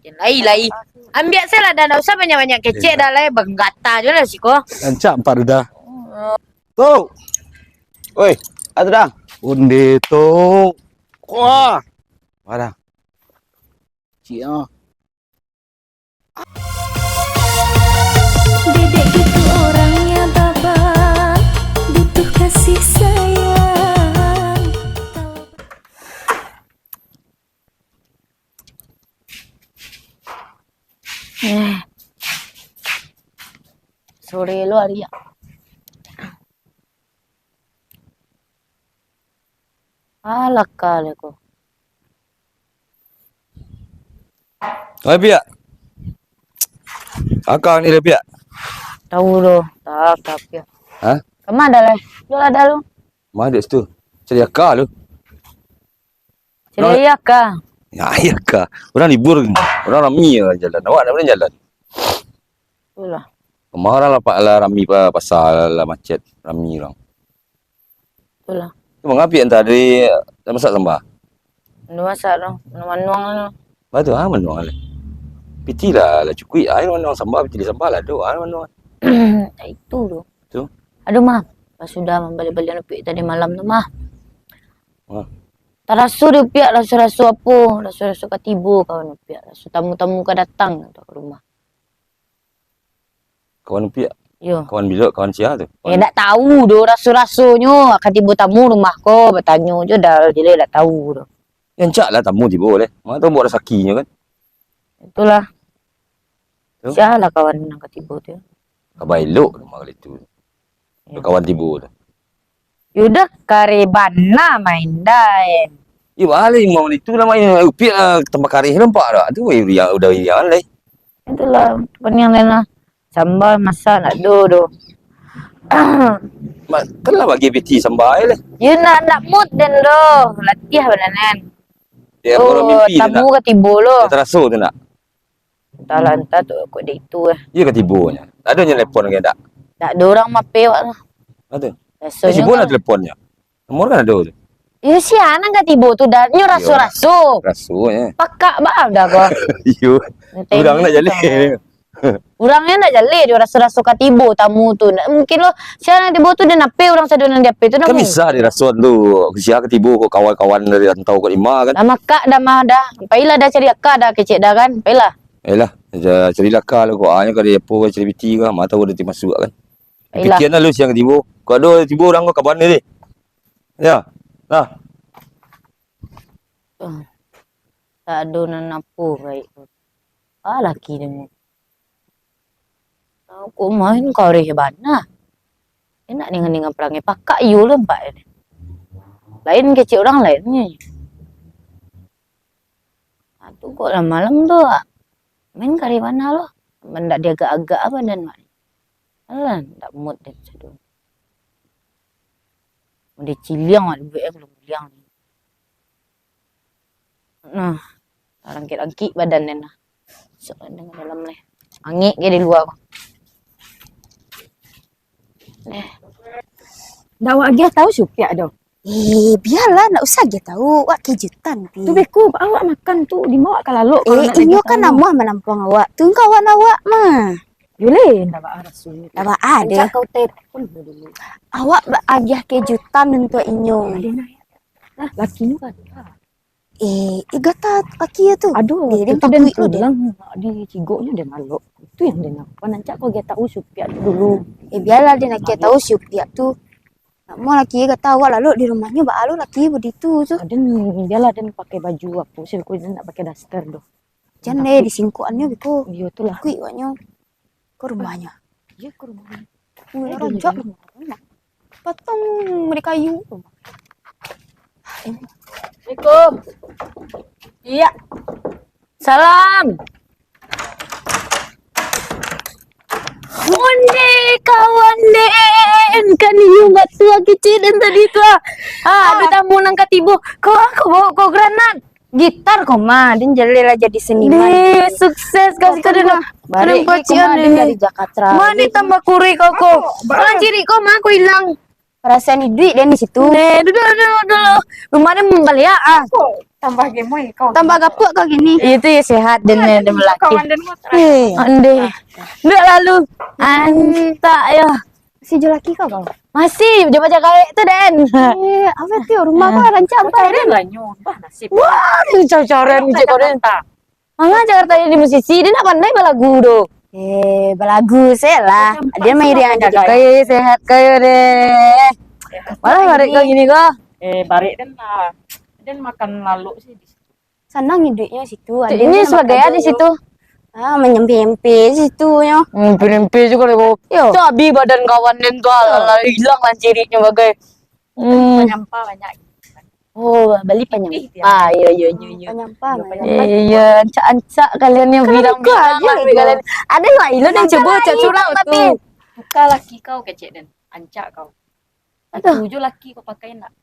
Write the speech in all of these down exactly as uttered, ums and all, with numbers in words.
Lai, lai. Ambiak se lah dah, ndak usah banyak-banyak kecek dah lai, banggata jo lah siko. Rancak ampek tu dah. Tu. Oi, ado dah. Onde tu. Wah. Wah dah. Ciek ah. Dedek gitu orangnya, Baba, butuh kasih sayang. Eh. Sore lo hari ya. Alah, kali ko. Oi, Piak. Akang ni, Piak. Tahu doh, tak, tak, Piak. Hah? Kama dah lah? Yo lah dah lu. Ma dek situ. Cari aka lu. Cari aka. Ya, iya ka. Orang libur, orang rami orang jalan. Awak nak mana jalan? Itulah. Kama orang lah, pa-, lah rami pa-, pasar, lah macet, rami orang. Itulah. Tu mangapiak entah dari nak masak samba? Nak masak tu, nak manuang tu. Batua, ah, manuang lah. Piti lah, lah cukuik, ah, manuang samba, piti lah samba lah tu, ah, manuang. Itu tu. Tu. Aduh, mah. Pas sudah mambali-bali anak piak tadi malam tu, mah. Ah. Taraso dek piak, raso-raso apo, raso-raso ka tibo kawan piak, raso tamu-tamu ka datang tu ka rumah. Kawan piak? Yo. Kawan bilok, kawan sia tu? Eh, ndak tahu doh raso-rasonyo, ka tibo tamu rumah ko, batanyo jo dah, jadi ndak tahu doh. Yo, rancak lah tamu tibo leh. Ma tahu buek rasakinyo kan? Itulah. Tu? Sia lah kawan nan ka tibo tu. Kaba elok rumah kali tu. Yo. Kawan tibo tu. Yo dah kareh bana main daen. Yo, baa lah imam itu lah main. Upiak lah tambah kareh nampak dak? Tu weh, udah iriang lai. Itulah, paniang den lah. Samba masak ndak ado doh. Ma-, kan lah bagi piti samba ai leh. Yo nak, nak mood den doh. Latiah bana nen. Ya, oh, tamu ka tibo lo. Taraso tu nak. Entahlah, entah tu kok dek itu eh. Iyo ka tibo nyo. Ado nyo telepon ka ndak? Ndak ado urang mape wak tu. Ado. Rasonyo. Eh, sibuk lah teleponnyo. Nomor kan ado tu. Iyo, sia nan ka tibo tu dah. Nyo raso-raso. Raso nyo. Pakak baa dah ko. Iyo. Urang nak jaleh. Urang nyo ndak jaleh doh raso-raso ka tibo tamu tu. Ndak mungkin lo, sia nan tibo tu den ape urang sado nan di ape tu. Kan bisa diraso tu. Sia ka tibo kok kawan-kawan dari rantau kok limo kan. Dah makak dah mah dah. Pailah dah cari aka dah kecek dah kan. Pailah. Ayolah, ja-, carilah ka lah ko, ah, nyo ka di apo, cari piti ka, ma tahu ado ti masuak kan. Iyolah. Pikian lah lu sia ka tibo. Kok ado tibo urang ko kaban ni. Ya. Nah. Hmm. Tak ado nan apo baik ko. Ah, laki dengo. Kok main kareh bana. Enak dengan-dengan parangai pakak iyo lo nampak ni. Lain kecek urang lain ni. Ah, tu kok lah malam tu, ah. Main kareh bana lo. Mandak diagak-agak badan mak ni. Alah, ndak mood den sado. Udah ciliang mak dibuek eh, belum ciliang ni. Nah, tarangkik-rangkik badan den nah. Masuk dalam leh. Angek ge di lua ko. Eh. Ndak awak agiah tahu si Upiak doh. Eh, bialah, ndak usah agiah tahu. Wak kejutan ti. Tu beko, awak makan tu, di ma awak ka lalok kalau eh, nak inyo kan amuah manampuang awak. Tu ka awak nak awak mah. Yo leh, ndak baa rasonyo. Ndak baa deh. Rancak kau telepon dulu. Awak ba-, agiah kejutan untuak inyo. Aden nah. Nah, lakinyo kan. Eh, eh, gata laki tu. Aduh, eh, den itu den takuik lo den. Dicigoknyo den lalok. Itu yang den nak. Rancak kau agiah tahu si Upiak tu dulu. Eh, bialah den agiah tahu si Upiak tu. Nak mau laki gata awak lalok di rumahnyo, baa lo laki boditu tu. Aden, bialah den pakai baju apo sih, kau den nak pakai daster doh. Jan deh, disingkokannyo beko. Iyo, tu lah. Kuik awaknyo. Ka rumahnyo. Iyo, ka rumahnyo. Wih, eh, rancak rumah. Patang dari kayu. Assalamualaikum. Iya. Salam. Onde kawan den, kan iyo batua kecek den tadi tu ah. Ah, ado tamu nan ka tibo. Kau, kau bawa kau granat. Gitar kau mah, den jaleh lah jadi seniman. Deh, sukses kasih kau den. Barek ni kau mah, den dari Jakarta. Mah ni tambah kurus kau ko. Orang cirik kau mah kau hilang. Perasaan iduik den di situ. Deh, duduak, duduak, duduak. Rumah den mambaliak ah. Tambah gemoy kau. Tambah gapuak kau gini. Itu ya sehat dan ada laki. Kawan dan kau. Eh, ondeh. Ndak lalu. Antak yo. Masih jo laki kau, kau? Masih, jo pacar kawek tu, Den. Eh, apa tu? Rumah kau rancak apa, Den? Pacaran lah nyo. Bah, nasib. Wah, cari-cari cik kau, Den. Manga Jakarta jadi musisi, dia ndak pandai balagu tu. Eh, balagu se lah. Dia main iriang aja. Kaya sehat kaya deh. Malah barek kau gini kau. Eh, barek den lah. Den makan lalok sih di situ. Sanang iduiknyo situ. Ini sebagai di situ. Ah, menyempe-nyempe di situ nyo. Menyempe-nyempe juga deh kau. Yo. Tu habis badan kawan den tu lah, hilang lah ciriknyo bagai. Hmm. Penyampah banyak. Oh, bali panyampah. Ah, iyo, iyo, iyo, iyo. Panyampah, iyo, panyampah. Iyo, ancak-ancak kalian yang bilang-bilang aja kalian. Ada nggak ilo dan coba cak surang tapi. Bukan laki kau kecek dan ancak kau. Aduh. Itu jo laki kau pakai nak.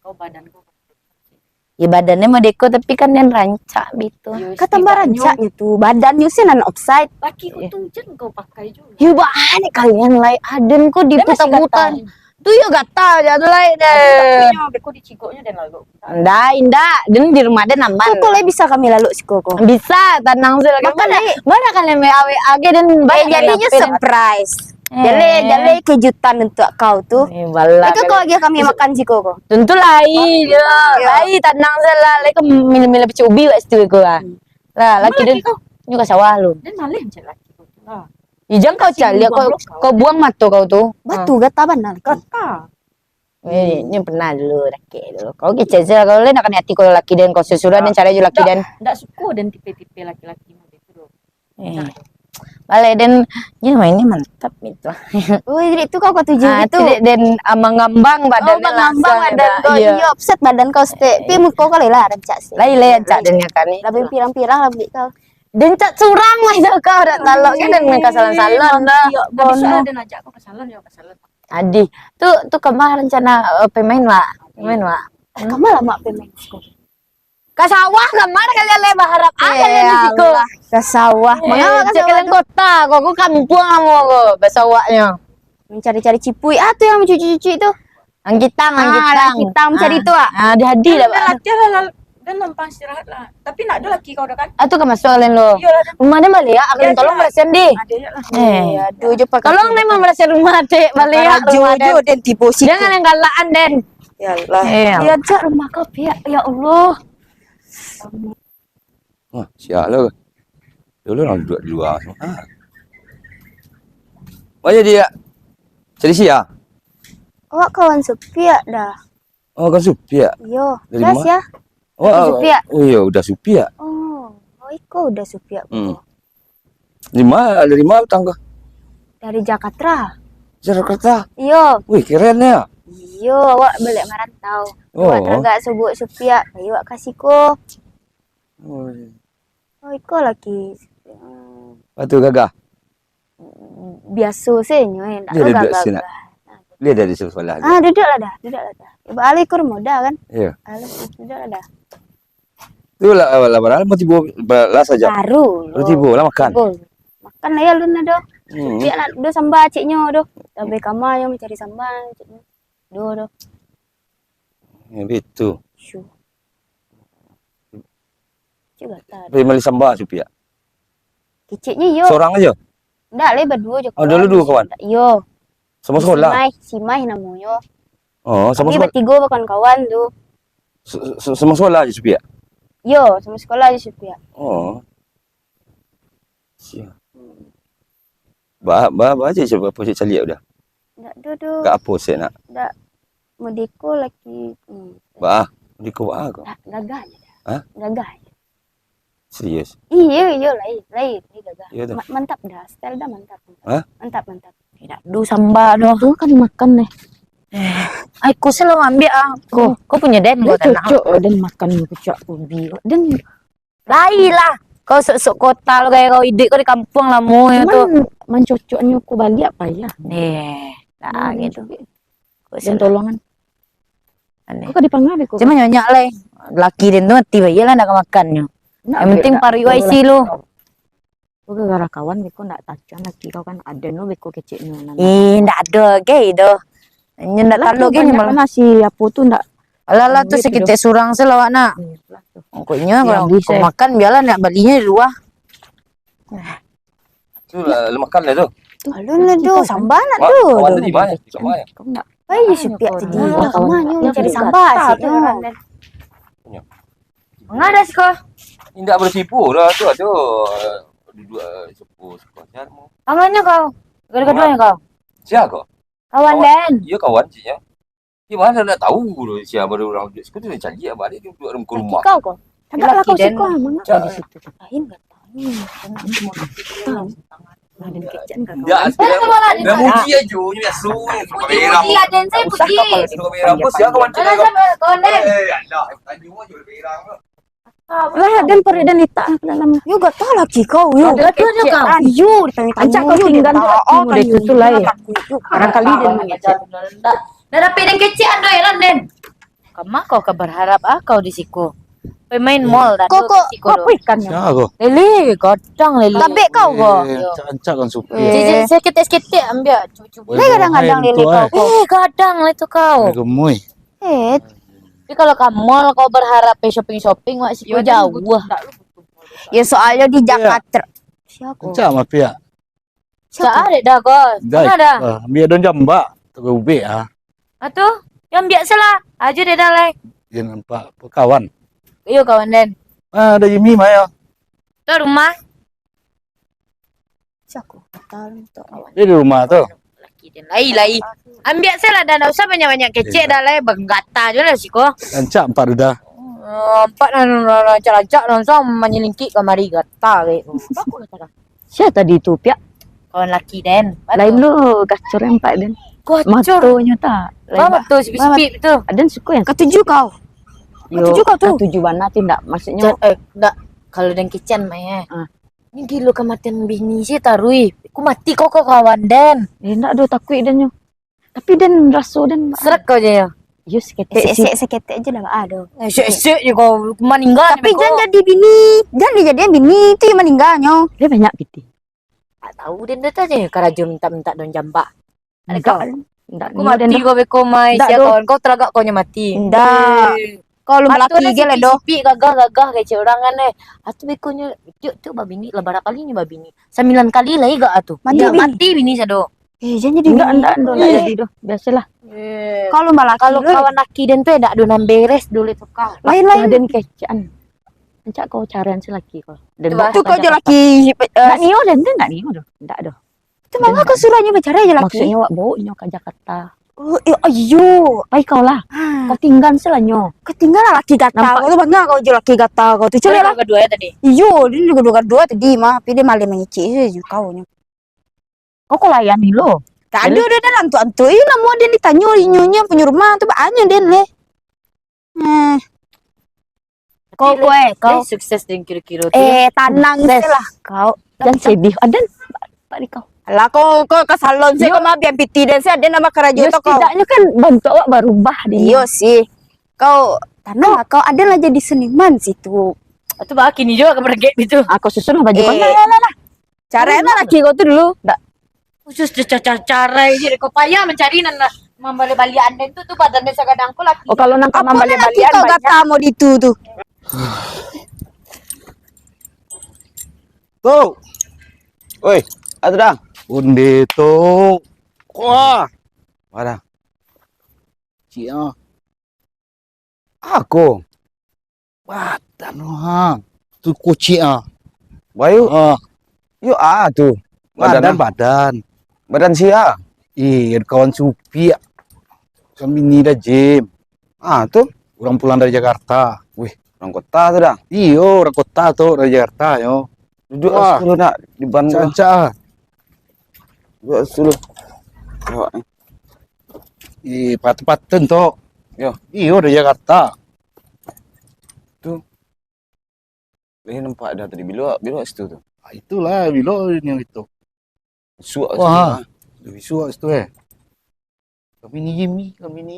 Kau badan kau. Ya, badannya modeko tapi kan yang rancak gitu. Kau tambah rancaknya tu. Badannyo sih nan offside. Laki kau tu jen kau pakai juga. Ya, banyak kalian lai. Aden kau diputar-putar. Tu yo gatal je tu lai deh. Tapi nyo beko dicigoknyo den lalok. Ndak, indak. Den di rumah den aman. Kok, kok lai bisa kami lalok siko ko? Bisa, tanang se lah. Makan lai. Mana kalian W A W A ge den. Eh, jadinyo surprise. Jaleh, jaleh kejutan untuk kau tu. Eh, balah. Itu kau agiah kami makan siko ko. Tentu lai, yo. Lai, tanang se lah. Lai ko mila-mila pecik ubi wak situ ko lah. Lah, laki den nyo ka sawah lu. Den maleh cak laki ko tu lah. Ijang kau caliak, kau, kau buang mato kau tu. Batu gata bana laki. Gata. Eh, ni pernah dulu, rakek dulu. Kau kecek se lah, kau lai nak kanai ati kau laki den, kau sesudah den carai jo laki den. Ndak suko den tipe-tipe laki-laki model tu doh. Eh. Balai den, nyo mainnya mantap gitu. Oh, jadi tu kau katuju gitu? Ah, tidak den, ah, mangambang badan den langsung. Oh, mangambang badan kau. Iyo, offset badan kau stek. Tapi muko kau lai lah rancak stek. Lai, lai rancak den nyo kan ni. Labiah pirang-pirang lah bulik kau. Den cak surang lah itu kau, dak talok kan den main ka salon-salon dah. Tapi soalnya den ajak kau ka salon, yo ka salon. Adi, tu, tu kama rencana, eh, pemain, Wak? Pemain, Wak? Eh, kama lah, Mak, pemain siko? Ka sawah, kama kalian lai baharap ah kalian di siko? Ka sawah. Eh, manga ka sawah kalian tu? Kota, kok, kok kampuang kamu kok, basawaknyo. Mencari-cari cipuik. Ah, tu yang cucuk-cucuk tu. Angkitang, ah, angkitang. Angkitang mencari tu, ah. Ah, dia hadir lah, Pak. Latihan lah, lah. Dan numpang istirahat lah. Tapi nak ado laki kau dah kan? Ah, tu ka masuk kalian lo. Iyolah, dah. Rumah dia baliak, ah, kalian tolong barasian deh. Ada je lah. Eh. Eh, aduh, jo pakai. Tolong memang barasian rumah, Dek. Baliak rumah, Dek. Jo, den tibo situ. Jangan yang galakan, Den. Ya Allah. Eh. Dia ajak rumah kau, Piak. Ya Allah. Wah, siap lah. Dulu orang duduk di luar semua. Ah. Mana dia? Cari sia? Awak kawan Supiak dah. Oh, kawan Supiak? Iyo. Dari mana? Sia? Oh, Supiak. Oh, iya, udah Supiak. Oh, oh, iko udah Supiak. Hmm. Dari mana? Dari mana utang kau? Dari Jakarta. Jakarta? Iyo. Wih, keren ya. Iyo, awak balik marantau. Oh. Awak tagak subuh Supiak, awak kasih ko. Oh, iya. Oh, iko laki, eh, Batu gagah? Biaso se nyo, eh, ndak gagah. Dia duduk sini, nak. Dia dari sekolah. Ah, duduk lah dah, duduk lah dah. Ibu Ali kur muda kan? Iya. Ali, duduk lah dah. Tu lah, lah, lah, lah, mau tibo, lah saja. Baru. Baru tibo, lah makan. Tibo. Makan lah ya, lun ado. Hmm. Dia nak, ado samba cik nyo, ado. Sampai kamar nyo mencari samba cik nyo. Ado, ado. Ya, betul. Syu. Cik gata. Bali samba Supiak. Keciknyo iyo. Seorang aja? Ndak, lai baduo jo kawan. Oh, dulu duo kawan? Iyo. Sama sekolah? Si Mai, si Mai namonyo. Oh, sama sekolah. Kami batigo bakawan-kawan tu. S-, s-, sama sekolah aja Supiak? Iyo, sama sekolah aja Supiak. Oh. Siap. Hmm. Ba, ba, ba aja coba apo cek caliak udah. Ndak ado doh. Gak apo sek nak? Ndak. Mudiko laki, hmm. Ba, mudiko ba ko? Ndak, gagah aja dah. Hah? Gagah aja. Serius? Iyo, iyo, lain, lain, lain gagah. Iyo tu. Ma-, mantap dah, style dah mantap. Hah? Mantap, mantap. Ndak ado samba doh. Tu kan makan nih. Eh, ai, ko selalu ambil ah. Ko, ko punyo den, ko tanang. Cocok oh, den makan pucak ubi. Den Lai lah. Kau sok-sok kota lo, gaya kau iduik kau di kampuang lamo yo tu. Cuman mancocoknyo ko baliak payah. Eh, lah gitu. Ko tolongan. Aneh. Kau ka dipangah deh kau. Cuma nyo nyo lai. Laki den tu mati bae lah nak ka makannyo. Yang penting paruik wak isi lu. Kau gara-gara kawan beko ndak tacuan laki kau kan. Aden lo beko keceknyo nan. Ih, ndak ado gai doh. Nyo ndak talo gai nyo malah. Nasi apo tu ndak. Alah, alah, tu saketek surang se lah awak nak. Pokoknyo, kalau kau makan, bialah nak balinyo di lua. Tu lah, lah makan lah tu. Alun lah tu, samba nak tu. Kawan tadi mah, di kamar. Ai, si Piak tadi, kamarnyo mancari samba situ. Manga dah siko? Indak bersipu dah tu, aduh. Duduk, eh, sepuh, sepuh. Amanyo kau? Gaduah-gaduahnyo kau? Sia kau? Kawan den. Iyo, kawan cik nyo. Di mano nak tahu tu sia baru urang duduk siko tu, nak caliak baliak duduk dalam rumah. Kau ko. Tagaklah kau siko, manga kau di situ. Lain kata. Indak, dah muji ajo, nyo biaso. Puji, puji, aden saya puji. Suka berang pun sia kawan cik. Kawan den. Eh, alah, tanyo ajo berang tu. Lah, den paruik den litak lah ka dalam. Yo, gatal laki kau, yo. Gatal kau. Yo, ditanya-tanya. Rancak kau tinggan tu laki mudo tu, tu lai. Barangkali den mangecek. Dah dapek den kecek ando, yo, den. Kama kau ka berharap ah kau di siko. Pai main mall dah. Kau, kau, kau apo ikan? Sia kau? Lele, gadang lele. Tabek kau ko? Eh, rancak-rancak kan supir. Cik, cik, saketek-saketek ambiak. Lai gadang-gadang lele kau ko. Eh, gadang lah tu kau. Gemui. Eh. Tapi kalau ka mall kau berharap eh shopping-shopping, wak siko jauah. Ya, soalnyo di Jakarta. Sia ko? Rancak mah Piak. Sia ko? Cak dek dah ko. Dai, sana dah. Ah, ambiak daun jambak, taruih ubek ah. Ah tu, yo ambiak se lah. Ajo dek dah lai. Yo nampak kawan. Iyo kawan den. Ah, ado Jimmy mah yo. Tu rumah. Sia ko? Gatal tu kawan. Dia di rumah tu. Laki den. Lai, lai. Ambiak se lah dah, ndak usah banyak-banyak kecek dah lai. Bagata jo lah siko. Rancak ampat tu dah. Oh, ampat lah, lah, lah, rancak-rancak langsung manyelingkik kamari, gata bae. Sia tadi tu, Piak? Kawan laki den. Lain lu, gacor ampat den. Gacor. Matonyo tak? Lain, mato sipik-sipik tu. Aden suko yang katuju kau. Yo, katuju kau tu. Katuju bana tu ndak? Maksudnyo, eh, ndak. Kalau den kecek mah, eh. Ah. Ni gilo kamatian bini se taruih. Ku mati kau, kau kawan den. Eh, ndak doh, takuik den nyo. Tapi den raso den, ah. Srek kau je yo. Yo, saketek. Esek-esek, saketek ajo lah, ah, doh. Esek-esek je kau maningga. Tapi jan jadi bini, jan dijadian bini, tu yang maningga nyo. Dia banyak pitih. Tak tahu den dah tanya karajo mintak-mintak daun jambak. Ndak, ndak. Aku mati kau beko mai, sia kawan kau, talagak kau nyo mati. Ndak. Eh. Kau alun balaki ge lah doh. Sipik gagah-gagah kecek urang kan, eh. Atu bekonyo, tiok-tiok babini, lah bara kali nyo babini. Sambilan kali lai gak atu. Mati bini. Mati bini sado. Eh, jan jadi bini. Ndak, ndak, ndak jadi doh. Biasolah. Eh. Kau alun balaki. Kalau kawan laki den tu, eh, dak ado nan beres dulu tu kah. Lain, lain. Aden kecekan. Rancak kau carian se laki kau. Tu kau jo laki, eh, ndak nio den, ndak nio doh. Ndak doh. Tu manga kau suruah nyo bacarai jo laki? Maksudnyo, wak baok nyo ka Jakarta. Oh, iyo, iyo. Pai kau lah. Ah. Kau tinggan se lah nyo. Kau tinggan lah laki gata kau tu, manga kau jo laki gata kau tu. Cari lah. Gaduah tadi. Iyo, dia juga gaduah tadi mah, tapi dia malah mangecek se jo kau nyo. Kau, kau layani lo. Tak ado doh dalam tu antu. Iyo, namo dia ditanyo inyo nyo punyo rumah tu, baanyo dia leh. Eh. Kau, kau, eh, kau. Eh, sukses deh kiro-kiro tu, eh, yo. Tanang se lah. Kau, jan sedih. Aden, Pak Riko. Alah, kau, kau ka salon se, kau mah bian piti den se, aden nambah karajo tu kau. Yo, setidaknyo kan bantuak awak barubah deh. Iyo sih. Kau tanang lah, kau aden lah jadi seniman situ. Atu bah kini juo ka barangkek itu. Ah, kau susun lah baju kau. Eh. Nah, nah, nah, nah. Cari lah laki kau tu dulu. Ndak. Khusus tu ca-, ca-, carai je. Kau payah mancari nan lah mambali-balian den tu, tu badan den sagadang ko laki. Oh, kalau nan ka mambali-balian kau banyak. Gata mau di tu tu. Tu. Oi, atu dah. Onde tu. Wah. Wah dah. Cik ah. Ako. Badan, ha. Tu kuciak, ha. Bayu. Ha. Yo, ah, tu. Badan, badan, ah. Badan. Badan sia? Eh, kawan supiak. Kami ni dah gym. Ah, tu? Urang pulang dari Jakarta. Wih, urang kota tu dah? Iyo, urang kota tu, dari Jakarta, yo. Duduk lah sepuluh nak di ban tu. Rancak, rancak, ah. Duduk sepuluh. Awak ni. Eh, patun-patun tu. Yo. Iyo, dari Jakarta. Tu. Lai nampak dah tadi. Bilo, bilo situ tu. Ah, itulah, bilo yang itu. Bisuak situ, ha. Bisuak situ, eh. Kami ni Jimmy, kami ni.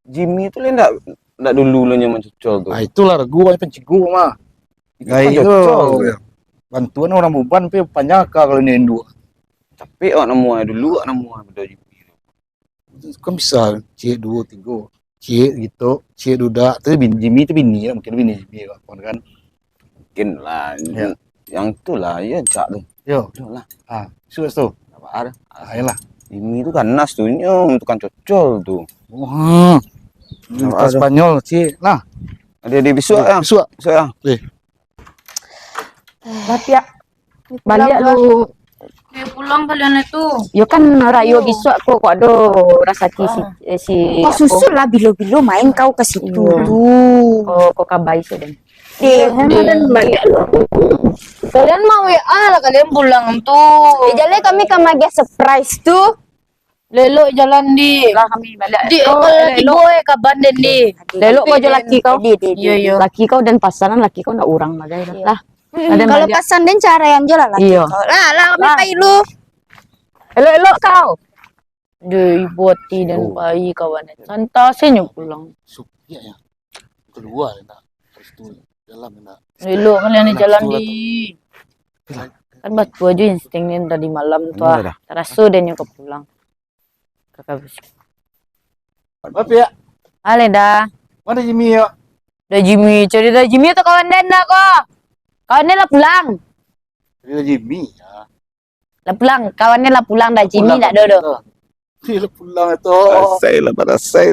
Jimmy tu lah ndak, ndak dulu lah nyo mancocol tu. Ah, itulah ragu ai pancigo mah. Itu pancocol. Bantuan urang buban pe panjaka kalau ni induak. Capek awak namuah dulu, awak namuah pado Jimmy tu. Kan bisa ciek duo, tigo. Cik gitu, Cik Duda tu bini, Jimmy tu bini lah, mungkin bini Jimmy kan. Mungkin lah. Ya. Yang tu lah, ya, cak tu. Yo. Yo lah. Ah, suka tu. Apa ada? Ah, yalah. Jimmy tu ganas tu, nyo tukang cocol tu. Wah. Minta Spanyol, Cik. Nah. Ada di besok ya. Besok. Besok ya. Eh. Lah, Piak. Baliak lu. Dia pulang kalian itu. Yo kan rayo bisuak ko, kok ado rasaki si, eh, si Kau susun lah bilo-bilo main kau ke situ Iya. tu. Ko, ko kabai sudah. Deh, dan baliak lu. Kalian mau W A lah kalian pulang tu. Eh, jalai kami ka magiah surprise tu. Lelok jalan di. Lah kami baliak. Di kalau lagi boy kaban den di. Lelok kau jo laki kau. Di, di, di. Iya iya. Laki kau dan pasangan laki kau nak urang bagai lah. Lah. Ada Kalau baliak. Pasan den caraian jo lah laki Iya. kau. Lah, lah kami Lah. pai lu. Elok-elok kau. Deh, ibu hati dan pai kawan. Santai senyo pulang. Supiak ya. Keluar nak. Terus tu dalam nak. Elok kalian ni Nah, jalan betul di. Kan batu aja insting ni tadi malam tu ah. Taraso dia nyo ke pulang. Kakak besi. Apa ya? Ale dah. Mana Jimmy ya? Dah Jimmy, cari dah Jimmy tu kawan den dah ko. Kawan den lah pulang. Dia Jimmy ya. Lah pulang, kawan den lah pulang dah Jimmy dah dodo. Dia lah pulang itu. Parasai lah, parasai.